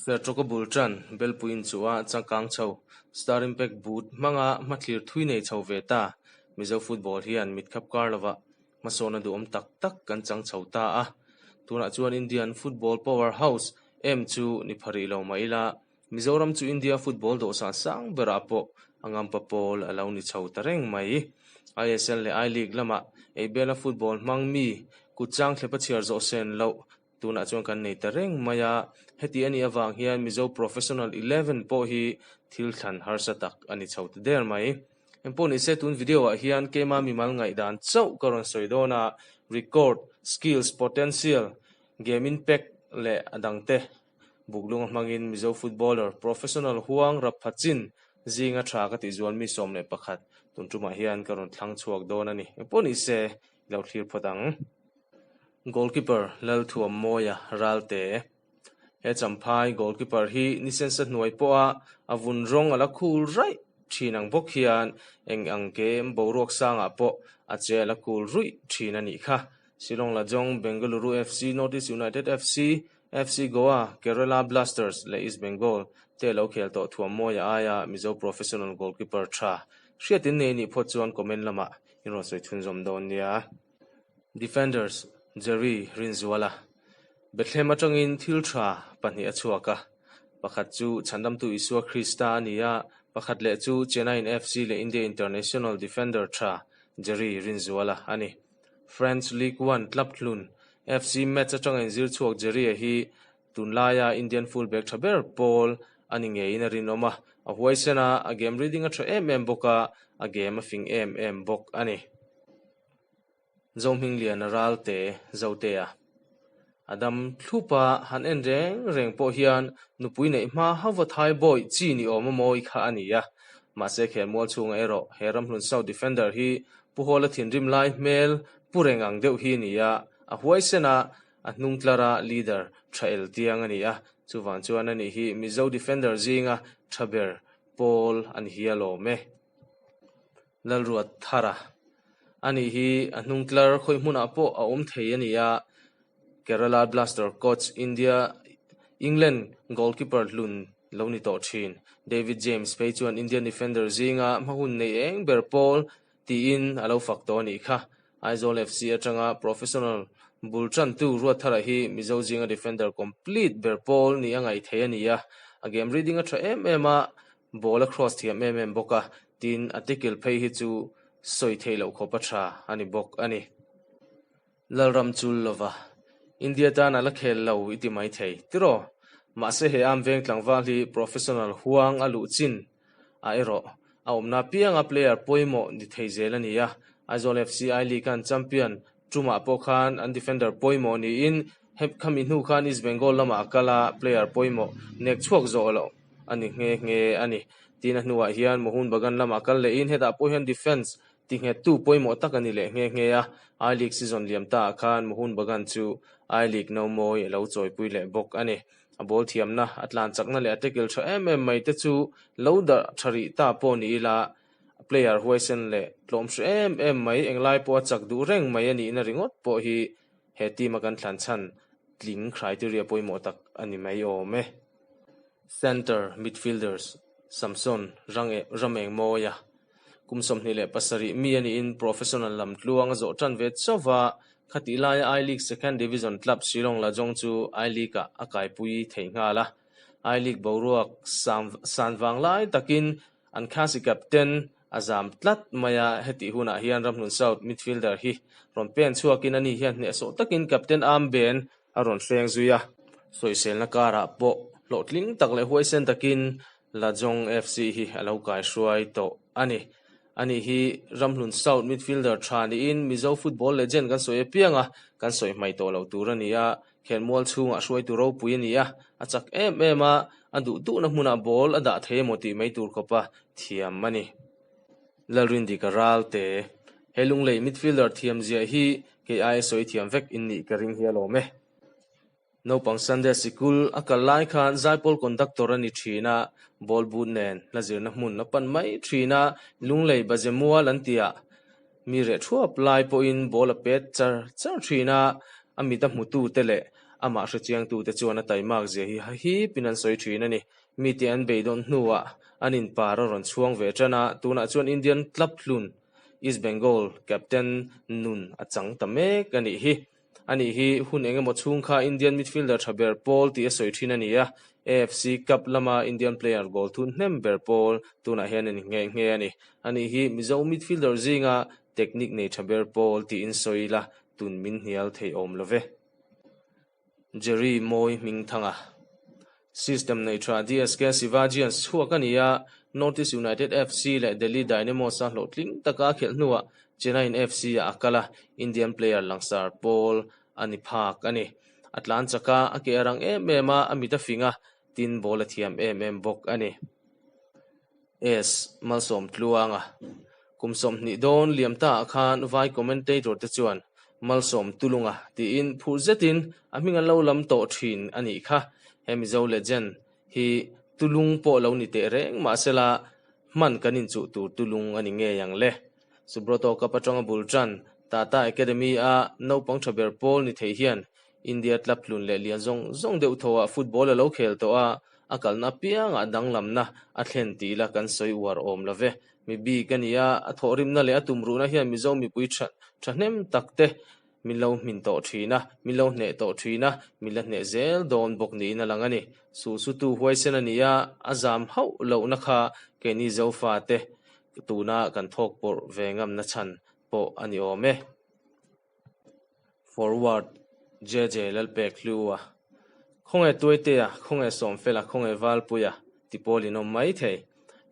Serṭawka bul ṭan, Belpui inchuh a changkang chho, Star Impact boot hmanga hmathlir thui nei chho ve ta. Mizo football hian mitkhap kar lovah hmasawnna duhawm tak tak kan chang chho ta a. Tunah chuan Indian football power house em chu ni pha rih lo mah ila, Mizoram chu India football dawhsan sang berah pawh a ngampa pawl a lo ni chho ta reng mai. ISL leh I-League lamah eibela football hmang mi kut chang thlepa chhiar zawh sen loh Tunah chuan kan nei ta reng mai a, heti a nih avang hian Mizo Professional 11 pawh hi thil thlan harsa tak a ni chho ta der mai. Engpawh nise tun video ah hian keima mimal ngaihdan chauh ka rawn sawi dawn a, record, skills, potential, game impact leh a dangte buklunga hmangin Mizo footballer professional huang rapha chin zinga tha ka tih zual mi 11 tun tumah hian ka rawn thlang chhuak dawn a ni. Engpawh nise i lo thlir phawt ang. Goalkeeper Lalthuammawia Ralte. He Champhai goalkeeper hi nisensa hnuai pawha a vun rawng a la khul raih thin ang bawk hian eng ang game boruak sangah pawh a che a la khul ruih thin a nih kha. Shillong Lajong, Bengaluru FC, North East United FC, FC Goa, Kerala Blasters leh East Bengal te lo khel tawh Thuammawia aia Mizo professional goalkeeper tha hriatin nei nih phawt chuan comment lamah in rawn sawi chhunzawm dawn nia. Defenders, Jerry Rinzuala. Bethlehem atangin thil tha pahnih a chhuak a, pakhat chu Chhandamtu Isua Krista a ni a, pakhat leh chu Chennaiyin FC leh India International defender tha Jerry Rinzuala a ni. French Ligue 1 club hlun FC Metz atanga inzir chhuak Jerry-a hi tunlaia Indian fullback tha ber pawl a ni ngeiin a rinawm a, a huaisen a, a game reading a tha em em bawk a, a game a fing em em bawk a ni. Zohmingliana Ralte Zotea a dam thlup a, han en reng reng pawh hian nupui neih hma hauva thai bawi chi ni awm a mawi kha a ni a. Mahse khelmual chhungah erawh he Ramhlun South defender hi Pu Hawla thinrim lai hmel pu reng ang deuh hi a ni a, a huaisen a, a hnung tlara leader tha el tiang a ni a, chuvang chuan ani hi Mizo defender zinga tha ber pawl a ni hial awm e. Lalruat thar a. Ani hi a hnung tlar khawi hmunah pawh a awm thei a ni a, Kerala Blaster coach India England goalkeeper hlun lo ni tawh thin. David James phei chuan Indian defender zinga hma hun nei eng ber pawl tiin a lo fak tawh a nih kha. Aizawl FC atanga professional bul tantu Ruatthara hi Mizo zinga defender complete ber pawl nih a ngaih thei a ni a, a game reading a tha em em a, Ball a cross thiam em em bawk a, tin a tackle phei hi chu sawi theih loh khawp a tha a ni bawk a ni. Lalram chul lova India tan a la khel lo i ti mai thei tiraw? Mahse he am veng tlangval hi professional huang a luh chin ah erawh a awmna pianga player pawimawh ni thei zel a ni a, Aizawl FC I-League an champion Tumah pawh khan an defender pawimawh niin hep khami hnu khan East Bengal lamah a kal a, player pawimawh nek chhuak zawh loh a ni nghe nghe a ni. Tin a hnuah hian Mohun Bagan lamah kal lehin hetah pawh hian defence tinghettu pawimawh tak a ni leh nghe nghe a, I-League season liam taah khan Mohun Bagan chu I-League no mawi a lo chawipui leh bawk a ni. A ball thiamna, a tlan chakna leh a tackle tha em em mai te chu lo darh tha rih ta pawh ni ila, Player huaisen leh tlawm hre em em mai, englai pawh a chak duh reng mai a nihna ringawt pawh hi he team a kan thlan chhan tling criteria pawimawh tak a ni mai awm e. Centre midfielders Samson Ramengmawia kum 27 mi a niin professional lam tluang a zawh tan ve chauh va, khatih laia I-League second division club Shillong Lajong chu I-League-ah a kaipui thei nghal a, I-League boruak san vang lai takin An Khasi captain a zam tlat mai a, hetih hunah hian Ramhlun South midfielder hi rawn pen chhuakin ani hian hnehsawh takin captain armband a rawn hreng zui a. Sawiselna karah pawh hlawhtling tak leh huaisen takin Lajong FC hi a lo kaihruai tawh a ni. Ani hi Ramhlun South midfielder tha niin Mizo football legend kan sawi apiang a, kan sawi hmai tawh lo tur a ni a, Khelmual chhungah hruaitu ropui a ni a, a chak em em a, a duh duhna hmunah ball a dah thei emaw tih mai tur khawpa thiam a ni. Lalrindika Ralte, He Lunglei midfielder thiam ziah hi kei aia sawi thiam vek in nih ka ring hi alawm e. Naupang Sunday sikul a kal lai khan Zaipawl conductor a ni thin a, ball boot nen hla zirna hmun a pan mai thin a, Lunglei Bazemual an tihah Mi reh thuap lai pawhin ball a pet char char thin a, a mit a hmutute leh Amah hrechiangtute chuan a taimak zia hi hahipin an sawi thin a ni. Mite an beidawn hnuah an inpar a rawn chhuang ve tan a, tunah chuan Indian club hlun East Bengal captain nun a chang ta mek a nih hi. Ani hi hun eng emaw chhung kha Indian midfielder tha ber pawl tih a sawi thin a ni a, AFC Cup lama Indian player goal thun hnem ber pawl tunah hian a ni nghe nghe a ni. Ani hi Mizo midfielder zinga technique nei tha ber pawl tiin sawi ila tun min hnial thei awm lo ve. Jerry Mawi Hmingthanga System nei tha DSK Sivajians chhuak a ni a, North East United FC leh Delhi Dynamos-a hlawhtling taka a khelh hnuah Chennaiyin FC-ah a kal a, Indian player langsar pawl a ni phak a ni. A tlan chak a, a ke a rang em em a, a mit a fing a, tin ball a thiam em em bawk a ni. S. Malsawm Tluanga Kum 20 dawn liam ta ah khan vai commentator te chuan Malsawm Tulunga tiin phur zetin a hming an lo lam tawh thin a nih kha. He Mizo legend hi Tulung pawh lo ni teh reng mahsela hman kan inchuh tur Tulung a ni ngei ang le. Subroto Cup atanga bul tan Tata Academy a naupang tha ber pawl ni thei hian India club hlun leh lian zawng zawng deuh tho ah football a lo khel tawh a, a kalna apiangah danglamna a thlen tih ila kan sawi uar awm lo ve. Mi bik a ni a, a thawhrimna leh a tumruhna hian Mizo mipui tha thahnem tak te min lo hmin tawh thin a, min lo hneh tawh thin a, min la hneh zel dawn bawk niin a lang a ni. Suhsutu huaisen a ni a, a zam hauh lohna kha keini Zofa te tuna kan thawk pawrh ve ngamna chhan pawh a ni awm e. Forward, JJ Lalpek Hlua, Khawnge Tuaitea, khawnge Sawmfela, khawnge Valpuia ti pawl in awm mai thei.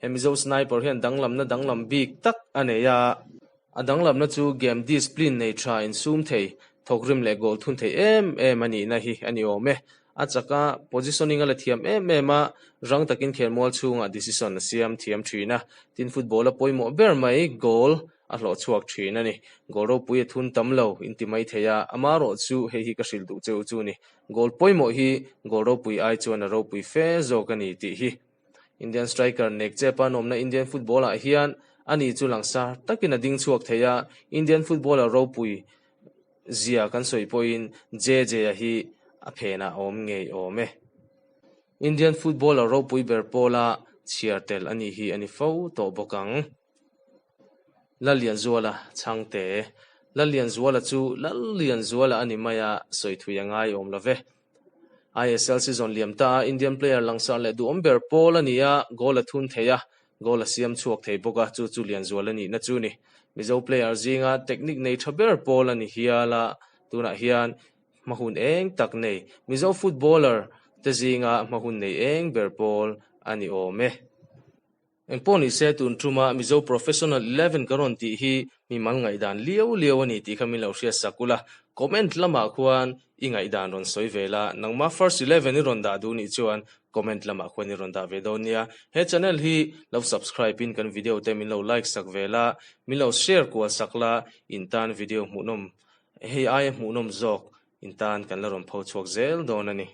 He Mizo sniper hian danglamna danglam bik tak a nei a. A danglamna chu game discipline nei tha insum thei, thawkrim leh goal thun thei em em a nihna hi a ni awm e. A chak a, positioning a la thiam em em a, rang takin khelmual chhungah decision a siam thiam thin a. Tin, football a pawimawh ber mai, goal a hlawh chhuak thin a ni. Goal ropui a thun tam lo in ti mai thei a, amarawh chu hei hi ka hrilh duh cheu chu ni. Goal pawimawh hi goal ropui ai chuan a ropui fe zawk a ni tih hi. Indian striker nek chepa nawmna Indian football ah hian ani chu langsar takin a ding chhuak thei a, Indian footballer ropui zia kan sawi pawhin JJ-a hi a phenah a awm ngei awm e. Indian footballer ropui ber pawla chhiar tel a nih hi a ni fo tawh bawk ang. Lallianzuala chhangte. Lallianzuala chu Lallianzuala a ni mai a, sawi thui a ngai awm lo ve. ISL season liam ta a Indian player langsar leh duhawm ber pawl a ni a, goal a thun thei a, goal a siam chhuak thei bawk a, chu chu Lianzuala nihna chu ni. Mizo player zinga technique nei tha ber pawl a ni hial a, tunah hian hma hun eng tak nei Mizo footballer te zinga hma hun nei eng ber pawl a ni awm e. Engpawh ni se tun tuma Mizo Professional 11 ka rawn tih hi mi mal ngaihdan liau liau a ni tih kha min lo hriat sak ula, comment lamah khuan i ngaihdan rawn sawi ve la, nangma first 11 i rawn dah duh nih chuan comment lamah khuan i rawn dah ve dawn nia. He channel hi lo subscribe in kan video te min lo like sak ve la, min lo share kual sak la, in tan video hmuhnawm hei aia hmuhnawm zawk in tan kan la rawn pho chhuak zel dawn a ni.